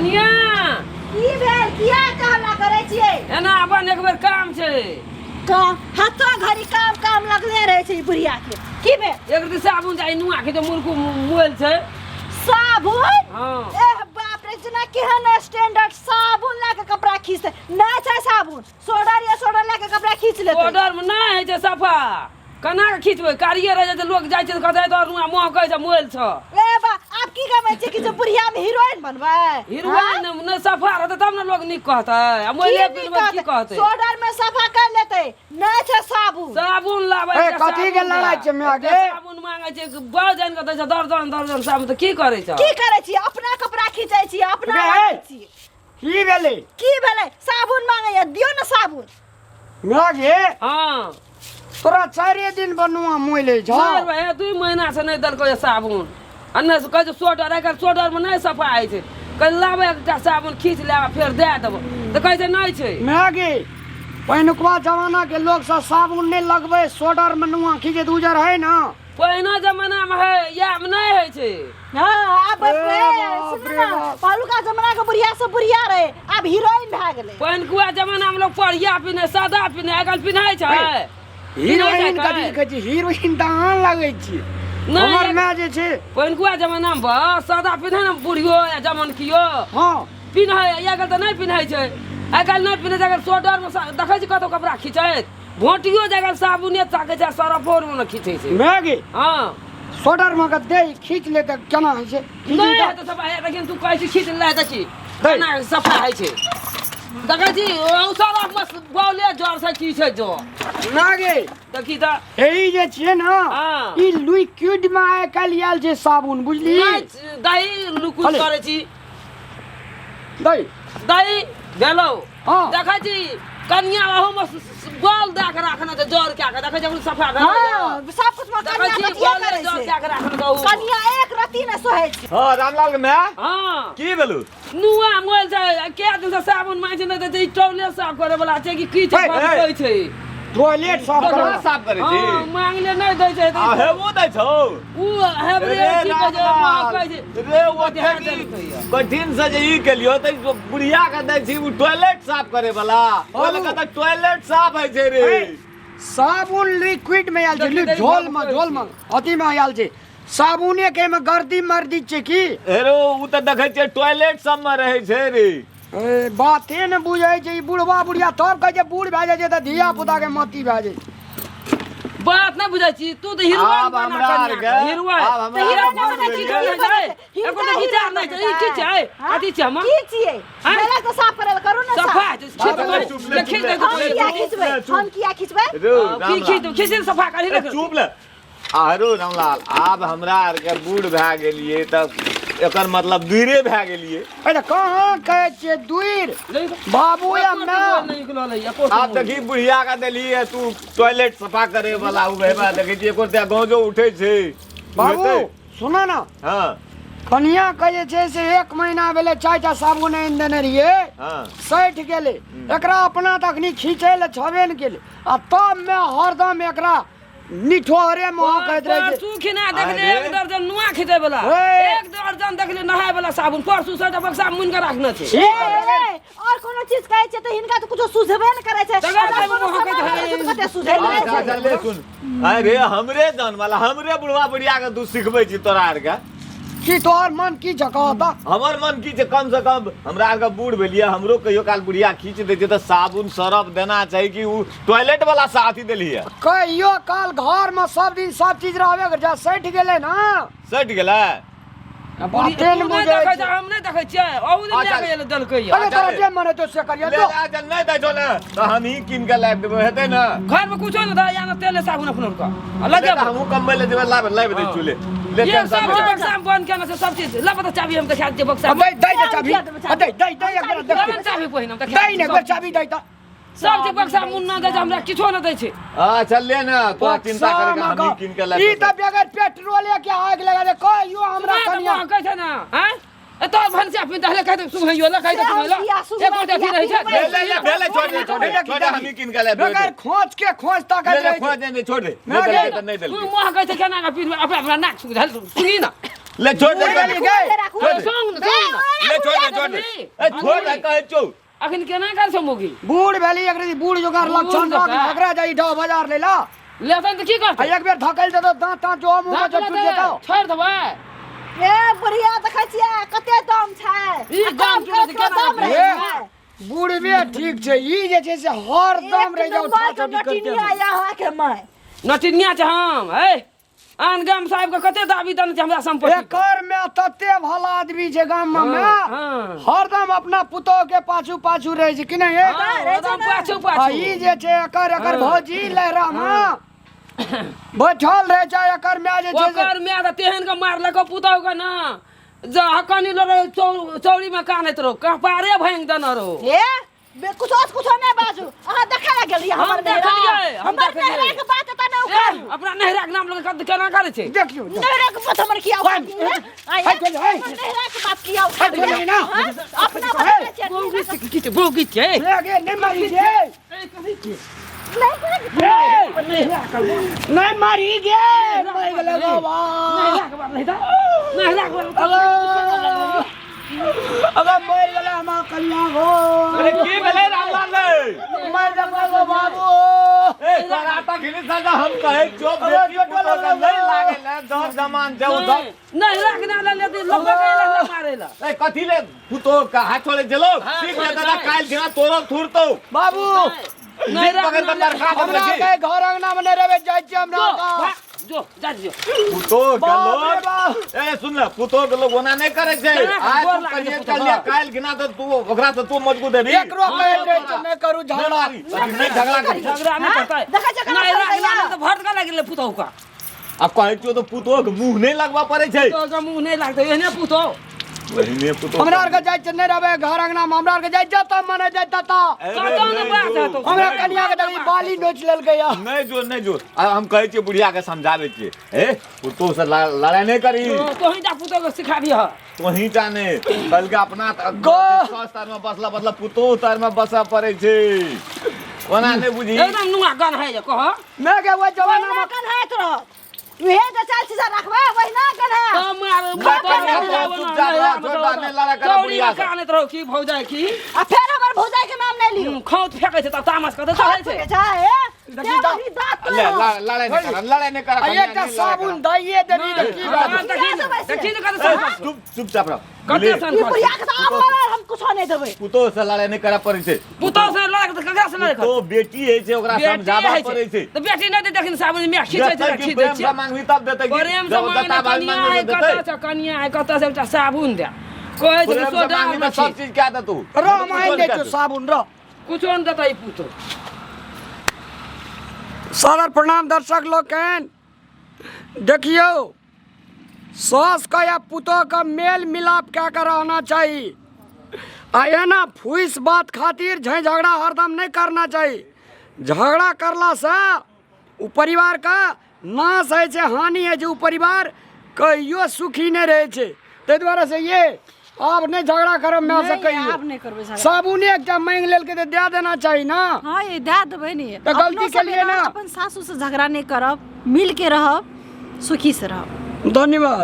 कनिया की भेल किया एते हल्ला करै छियै एना अपन एक बेर काम छै काम हाथो घड़ी काम काम लगले रहै छै ई बुढ़िया के की भेल एक दिन साबुन जाइ नुआ के जे मुर्खू मोल छै साबुन हाँ एह बाप रे जेना केहन स्टैंडर्ड साबुन ला के कपड़ा खींचते नहि छै साबुन सोडर या सोडर ला के कपड़ा खींच लेतै ऑर्डर में नहि होइ छै सफा केना के खींचबै कारिये रह जाइ छै लोक जाइ छै तऽ कहतै तोहर नुआ मोह कहै छै मोल छ ए बा आब की कमै छै कि जे बुढ़िया में हीरोइन बनबै हीरोइन नहि सफा रहतै तब ने लोक नीक कहतै आ मोले पिनबै की कहतै सोडर में सफा कर लेतै नहि छै साबुन साबुन लाबै ए, छै, कथी के साबुन लड़ाइ छै माय गे? साबुन मांगै छै बड़ जान के दै छै दर्जन दर्जन साबुन तऽ की करै छै की करै छी अपना कपड़ा खींचै छी अपना गे, राखै छी की भेलै की भेलै साबुन मांगैया दियौ ने साबुन माय गे हँ तोरा चारिए दिन बनुआ मोइले छौ चारि भाइ 2 महीना से नहि देलकै ये साबुन आ नहि से कहै छै सोडर आइ काल्हि सोडरमे नहि सफा होइ छै कहै लाबै एकटा साबुन खींच लेब आ फेर दए देबो तऽ कहै छै नहि छै माय गे पहिनुकवा जमाना के लोग सब साबुन नहि लगबै सोडर में नुआ खींचे तऽ उजर है ना पहिना जमानामे है इएहमे नहि होइ छै हाँ आब ए, ए, बाप सुनू रे ना बाप। पहिलुका जमाना के बुढ़िया सब बुढ़िया रहे आब हीरोइन भए गेलै पहिलुका जमानामे लोक पढ़िया पिन्है सादा पिन्है आइ काल्हि पिन्है छै हीरोइन पिन्है छै कथी कहै छै हीरोइन तऽ अहाँ लगै छी नहि, हमर माय जे छै पहिलुका जमानामे बस सादा पिन्है ने बुढ़ियो या जमनकियो हँ पिन्है आइ काल्हि तऽ नहि पिन्है छै आइ काल्हि नहि पिन्है छै आइ काल्हि सोडरमे देखै छी कतहु कपड़ा खींचैत भोटियो जाइ काल्हि साबुने ताकै छै आ सरफो ने खींचै छै माय गे हँ सोडर में के दे खींच ले तऽ केना होइ छै खींच नहि तऽ- हेतै सफा हे देखिन तू कहै छी खींच ले देखी दै। केना सफा होइ छै देखै छी ओ सरफ मे बौले जर से खींचै जो ना गे देखी तऽ एही जे छियै ने हँ। ई लिक्विड में आइ काल्हि आयल छै साबुन बुझली नहि दही लुकुट हले। करै छी दै दही भेलौ हँ। देखै छी कनिया ओहो मे बॉल दए के राखना छै जर कए के देखै छी सफा भेल हाँ सब कुछ में देखै कनिया छी बतिया बॉल करै जर छै कए के राखना छै ओहू मे। कनिया एक रत्ती ने सोहै छै हँ रामलाल के माय हँ की भेलू नुआ मोल छै आ कए दिन से साबुन मांगै छै नहि दै छै ई टॉयलेट साफ करे वाला छै कि की छै हे, बात हे। कहै छै टॉयलेट साफ ककरा कर साफ करै छी हँ मांगले नहि दै छै आ तऽ हेबो दै छौ उ हेबरे रे की कहै छै माँ कहै छै रे ओ देहा देलकै या। कठिन से जे ई केलियो तऽ बुढ़िया के दै छी उ टॉयलेट साफ करे वाला ओइ लए तऽ टॉयलेट साफ होइ छै रे साबुन लिक्विड में आयल छै देखी, देखी, झोल में बाबू झोल में अथी में आयल छै साबुने के में गर्दी मर्दी छै की हेरो उ तऽ देखै छियै टॉयलेट सब में रहै छै रे ए, बाते ने बुझै छै ई बुढ़वा बुढ़िया तब कहै छै बूढ़ भए जाइ छै तऽ धिया पुता के मती भए जाइ छै बात नहि बुझै छी तू तऽ हीरोइन आब बना हमरा कनिया आरके- के, हीरोइन आब हमरा तऽ हीरोइन आरके बना की बुझ करै गेलियै। छै एको तऽ विचार नहि छै ई की छै कथी छै हमर की छियै आँय? मेला के साफ करे लए करू ने सफा साफ छै खींच चुप ले, दे खींच चुप ले, दे हम किया खींचबै हम किया खींचबै रो की खींच दे खींच दे सफा करी ए, चुप ले आरो रामलाल आब हमरा आरके बूढ़ भए गेलियै तऽ एकर मतलब दूरे भए गेलियै अरे कहाँ कहै छियै दूर बाबू या माय आब देखी बुढ़िया के देलियै तू टॉयलेट सफा करे वाला उ हेबा देखै छियै एको रुपया गौजो उठै छै बाबू हेतै? सुनो ना हँ कनिया के जे छै से एक महीना भेलै 4टा साबुन आनि देने रहियै हँ सठि गेलै एकरा अपना तऽ अखनी खींचै लए छबे ने केलै आ तब मे हरदम एकरा निठोरे महकैत रहै छै परसू खिना देखले अरे। एक दर्जन नुआ खींचे वाला हे। एक दर्जन देखले नहाय वाला साबुन परसू से बक्सा मुन के राखने छै छी ए, ए, और कोनो चीज कहै छै तऽ हिनका तऽ कुछो सुझबे ने करै छै तकर अगर बाद कोनो महकैत सामान है। रहै छै तऽ कते सुझै नहि अच्छा छै अच्छा ले सुन अरे हमरे जान वाला हमरे बुढ़वा बुढ़िया के तू सिखबै छी तोरा आरके की तोहर मन की छौ कह तऽ हमर मन की छै कम से कम हमरा आरके बूढ़ भेलियै हमरो कहियो काल बुढ़िया खींच दै छै तऽ साबुन सरफ देना चाही कि ओ टॉयलेट वाला साथी देलियै कहियो काल घरमे सब दिन सब चीज रहबे कर जा सठि गेलै ने सटि गेलै बाते ने तू नहि बुझै देखै छै छै हम नहि देखै छियै अहू दिन अच्छा। लए गेल देलकै अरे अच्छा, तोरा ले। जे मन हेतौ से करियो ले जो ले अच्छा नहि दै छौ ने तऽ हमही कीन के लाबि देबै हेतै ने घर में कुछो नहि था या ने तेल साबुन अपनो का ले लग तऽ हमहूँ कमबै लए जेबै लाबि लाबि दै छियौ ले ले ये टेंशन सब नहि चीज ले। बक्सा में बंद केने छै सब चीज ला बता चाबी हम देखा दे बक्सा दे दे दे चाबी किया देबै चाबी? दे दे दे एक बेर देख देबे चाबी पहिने हम देखा दे ने एक बेर चाबी दे तऽ सब चीज बक्सा मुन्ना दै छै हमरा किछो नहि दै छै अच्छा ले ने तोरा चिंता करे के हमही कीन के लाबि ई तऽ बगैर पेट्रोले के आगि लगा दे कहियो हमरा हमरा कनिया कनिया कहै छै ने हैं ए तोर भनसिया पिन दहले कहि दे सुनैयो ले कहि दे से हम सुनैयो किया सुनबै, एक गोटे अथी किया रहै छै पिनबै? ले ले ले भेलै छोड़ दे छोड़ दे छोड़ दे हमही कीन के लाबि बगैर देबै खोज के खोज ले ताकत ले रहै खोज छै दे छोड़ दे ना नहि गे। देलकै तऽ नहि तू देलकै मोह कहै छै केना के पिनबै अपना अपना नाक सुधल सुनी ना ले छोड़ दे बूढ़ कनी। भेली गई। राखू छोड़ दे। सुन सुन ले छोड़ दे छोड़ दे ए छोड़ दे कहै छौ अखन केना कर छौ मुगी बूढ़ भेली एकरे बूढ़ जोगार बूढ़ लक्षण रख जोगार। एकरा जाई ढो बाजार लेला लेतन तऽ की आ करतै एक बेर धकेल देतो दांत तांत जो मुंह में टूट जेतो छोड़ देबै ए बुढ़िया देखै छियै कते दम छै ई आ दम काम टूटै छै, करैत केना दम रहै ए, छै बूढ़ में ठीक छै ई जे छै से हरदम रहि एक जाउ नंबर के छाछोटी करते नटिनिया रहू। अहाँके माय नटिनिया छै हम है आन गाम साहब के कते दाबी देने छै हमरा संपत्ति पर। एकर में तते भला आदमी छै गाम में हाँ, हाँ। हरदम अपना पुतोह के पाछू पाछू रहै छै कि नहीं हे? हाँ, रहै छै एकदम ने। पाछू आ पाछू ई जे छै एकर एकर हाँ। भौजी लहरा में बैठल रहै छै एकर माय जे छै से ओकर माय तऽ तेहन के मारलक पुतहु के ना जे हकनी लड़ै चौरी में कानैत रहो कपारे भांगि देने रहो ए बे कुछो से कुछो नहि बाजू अहाँ देखै लए गेलियै हम हमर नैहरा देखलियै, हम हमर देखलियै। नैहरा के बात एतऽ नहि ए, उखाड़ू अपना नैहरा के नाम लऽ के केना करै छै देखियौ नैहरा के बात हमर किया उखाड़लियै आँय, हाय, हाय, हाय। हमर नैहरा के बात किया उखाड़लियै हाय, ना। हाँ? अपना बता छियै बौगी छै, की छै बौगी छै ले गे नहीं मारी गे नहि नहीं मारी गे मर गेलै बाबा नैहरा के बात नहीं तऽ नैहरा के बात अगर मर गेलै हमर कन्या गो अरे की भेलै रामलाल रे मर गेलै गो बाबू ए तोरा तखनी से हम कहै छौ बेटी पुतोह के नहि लागै ले दर जमान छै उधर नैहरा के नाम ले लेती लोग के मारे ला ए कथी ले पुतोह के हाथ छोड़े छै लोग हाँ, ठीक छोड़ै ले दादा छै। काल्हि दिना तोरो थुरतौ बाबू नैहरा पकड़ के बरखा हमरा देलकै के घर अंगना में नहीं रहबे जाइ छी हमरा जो के भाग, जो जा जो पुतोह के बाप रे लोग बाप। ए सुन ले पुतोह के लोग ओना नहि करै छै केना के आइ गोर तू लागै छै कहिए पुतोह चल जा के? काल्हि गिना तऽ तू ओकरा से तू मजबूत हेबी एकरो कहैत रहै छै नहि करू नहि झगड़ा मारी नहि झगड़ा करी झगड़ा नहीं हाँ? करतै देखै छियै केना नैहरा के करतै नाम तऽ भर के लागि गेलै पुतहु का आ कहै छियौ तऽ पुतोह के मुँह नहि लगबऽ पड़ै छै पुतहु के मुँह नहि लागतै एहने पुतहु ओहिने पुतोह हमरा आर के जाइ छै नहि रहबे घर अंगना में हमरा आर के जाइ जतऽ मन जाइ ततऽ कतौ ने बात हेतौ हमरा कनिया के देखी बाली नोच लेलकै या नहि जो नहि जो आ हम कहै छियै बुढ़िया के समझाबै छियै ए पुतोह से लड़ाइ नहि करी तोही टा पुतहु के सिखाबिह तोही टा नहि बल्कि अपना गो। सास तर में बसला बदला पुतोह तर में बसऽ पड़ै छै ओना नहि बुझी एकदम नुआ गन है कह मैं के ओहि जमाना ओहिना में कन्हैत रहत उहे जे चाल चीज रखबै ओहिना कन्हैत चुपचाप रह, छोड़ दे, नहि लड़ाइ करब बुढ़िया से। कानैत रहो की भौजाई की आ फेर हमर भौजाई के नाम नहि लियौ खौत फेकै छै तब तामस कतऽ चढ़ै छै छै ए देखी तऽ। देखी दाँत ले लड़ाइ नहि कर लड़ाइ नहि कर आ एकटा साबुन दैये देबी तऽ की बात हाँ, देखी ने, देखी ने कतऽ सन खसतौ। चुप चुपचाप रह कते सन ई खसतौ। बुढ़िया के तऽ आब लड़ाइ हम कुछो नहि देबै पुतोह से लड़ाइ नहि करऽ पड़ै छै पुतहु से लड़ै तऽ ककरा से लड़ै पुतोह बेटी होइ छै ओकरा बेटी समझाबऽ होइ छै। पड़ै छै तऽ बेटी नहि देखिन साबुन में खींचै छै देतै कि खींचै प्रेम छै से मांगबी तब देतै कि प्रेम से जब मांगने दत्ता भाभी कनिया मांगबी है तऽ देतै कतऽ से कनिया है कतऽ से एकटा साबुन दे कहै छै कि प्रेम से सोडा मांगबी मे तऽ सब चीज कए देतौ रह हम आनि दै छियौ साबुन रह कुछो नहि देतै ई पुतहु सादर प्रणाम दर्शक लोकनि देखियौ सासके या पुतोहके मेल मिलाप कए कऽ रहना चाही आ एना फूसि बात खातिर झै झगड़ा हरदम नहि करना चाही झगड़ा करलासँ ओ परिवारके नाश होइ छै हानि होइ छै ओ परिवार कहियो सुखी नहि रहै छै ताहि दुआरे से ये आब नहि झगड़ा करब माय से नहि, कहियो आब नहि करबै झगड़ा। साबुने एकटा मांगि लेलकै तऽ दए देना चाही ना हाँ ये दए देबै ने तऽ गलती अपनो सब केलियै एना ना। अपन सासू से झगड़ा नहि करब मिल के रहब सुखी से रहब धन्यवाद।